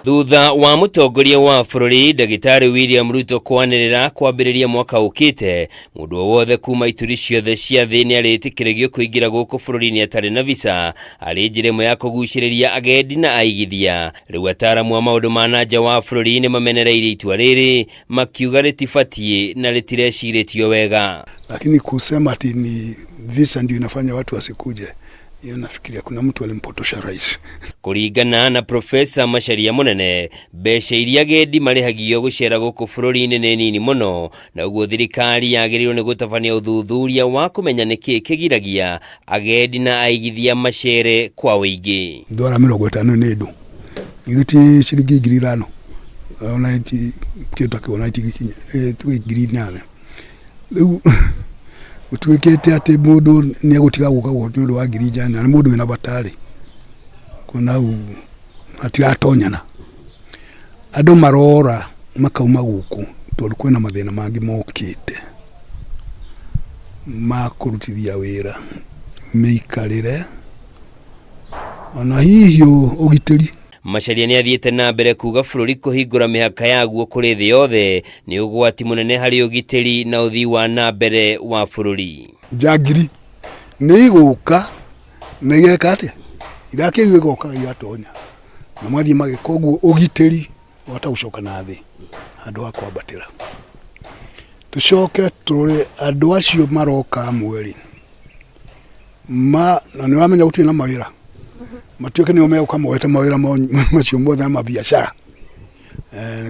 Thutha wa mũtongoria wa bũrũri Ndagĩtarĩ William Ruto kwanĩrĩra kwambĩrĩria mwaka ũkĩte, mũndũ o wothe kuma ituri ciothe cia thĩ nĩ arĩtĩkĩrĩgio kũingĩra gũkũ bũrũri-inĩ atarĩ na visa, arĩ njĩra ĩmwe ya kũgucĩrĩria agendi na aigithia. Rĩu ataaramu a maũndũ ma na nja wa bũrũri nĩ mamenereirie itua rĩrĩ, makiuga rĩtibatiĩ na rĩtirecirĩtio wega. Lakini kusema ati ni visa ndio inafanya watu wasikuje, hiyo nafikiria kuna mtu alimpotosha rais. Kũringana na Profesa Macharia Mũnene, mbeca iria agendi marĩhagio gũcera gũkũ bũrũri-inĩ nĩ nini mũno, na ũguo thirikari yagĩrĩirwo nĩ gũtabania ũthuthuria wa kũmenya nĩkĩ kĩgiragia agendi na aigithia macere kwa ũingĩ. Ndwara 50 nĩ ndũ githĩ ti ciringi 5,000 ona kĩndũ ta kĩu ona itingĩkinya 8,000. Rĩu gũtuĩkĩte atĩ mũndũ nĩ egũtiga gũka gũkũ nĩ ũndũ wa 8,000, nĩ mũndũ wĩna bata rĩ, kuona hau matiratonyana. Andũ marora makauma gũkũ tondũ kwĩna mathĩna mangĩ mokĩte ma kũrutithia wĩra, mĩikarĩre, ona hihi ũgitĩri. Macharia nĩ athiĩte na mbere kuga bũrũri kũhingũra mĩhaka yaguo kũrĩ thĩ yothe nĩ ũgwati mũnene harĩ ũgitĩri na ũthii wa na mbere wa bũrũri. Njangiri nĩ igũka na igeka atĩa? Irakĩigua igoka igatonya na mathiĩ magĩka ũguo, ũgitĩri wahota gũcoka na thĩ handũ ha kwambatĩra. Tũcoke tũrore andũ acio maroka amwe rĩ, ma na nĩ ũramenya gũtirĩ na mawĩra, matuĩke nĩo megũka moete mawĩra macio mothe na mabiacara.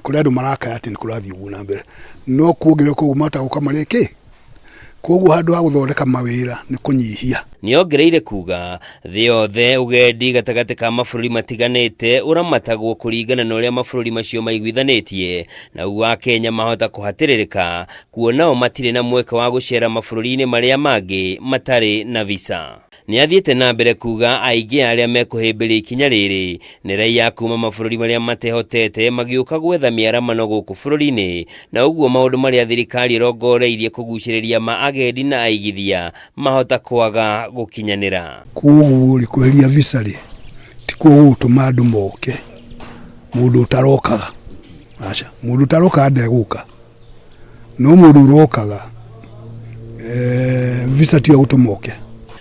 Kũrĩ andũ marakaya atĩ nĩ kũrathiĩ ũguo na mbere, no kuongerereka ũguo mahota gũka marĩe kĩ? Koguo handũ ha gũthondeka mawĩra nĩ kũnyihia. Nĩongereire kuga thĩ yothe ũgendi gatagatĩ ka mabũrũri matiganĩte ũramatagwo kũringana na ũrĩa mabũrũri macio maiguithanĩtie, na ũguo Akenya mahota kũhatĩrĩrĩka kuona o matirĩ na mweke wa gũcera mabũrũri-inĩ marĩa mangĩ matarĩ na visa. Nĩ athiĩte na mbere kuga aingĩ a arĩa mekũhĩmbĩria ikinya rĩrĩ nĩ raia kuma mabũrũri marĩa matehotete magĩũka gwetha mĩaramano gũkũ bũrũri-inĩ, na ũguo maũndũ marĩa thirikari ĩrongoreirie kũgucĩrĩria ma agendi na aigithia mahota kwaga gũkinyanĩra. Koguo rĩ, kweheria visa rĩ, tikuo gũgũtũma andũ moke, mũndũ ũtarokaga, aca, mũndũ ũtarokaga ndegũka. No mũndũ ũrokaga visa tiyo gũtũma oke.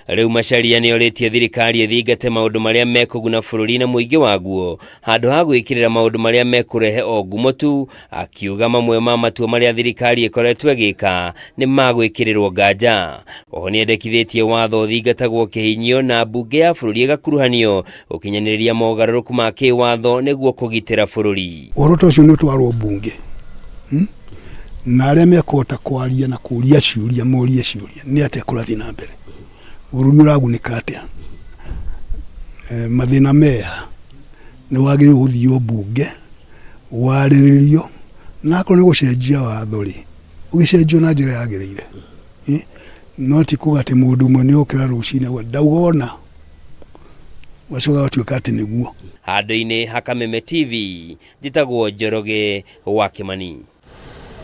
Rĩu Macharia nĩ orĩtie thirikari ĩthingate maũndũ marĩa mekũguna bũrũri na mũingĩ waguo handũ ha gwĩkĩrĩra maũndũ marĩa mekũrehe o ngumo tu, akiuga mamwe ma matua marĩa thirikari ĩkoretwo ĩgĩka nĩ ma gwĩkĩrĩrwo nganja. Oho nĩ endekithĩtie watho ũthingatagwo kĩhinyio na mbunge ya bũrũri ĩgakuruhanio gũkinyanĩria mogarũrũku ma kĩwatho nĩguo kũgitĩra bũrũri. Ũhoro ta ũcio nĩ ũtwarwo mbunge, na arĩa mekũhota kwaria na kũria ciũria morie ciũria nĩ atĩa kũrathiĩ na mbere, bũrũri ũragunĩka atĩa, mathĩna meha, nĩ wagĩrĩirwo gũthiĩ mbunge warĩrĩrio, na akorwo nĩ gũcenjia watho rĩ, ũgĩcenjio na njĩra yagĩrĩire, no ti kuga atĩ mũndũ ũmwe nĩ okĩra rũcinĩ auga ndauga ũna, ũgacoka ũgatuĩka atĩ nĩguo. Handũ-inĩ ha Kameme TV, njĩtagwo Njoroge wa Kĩmani.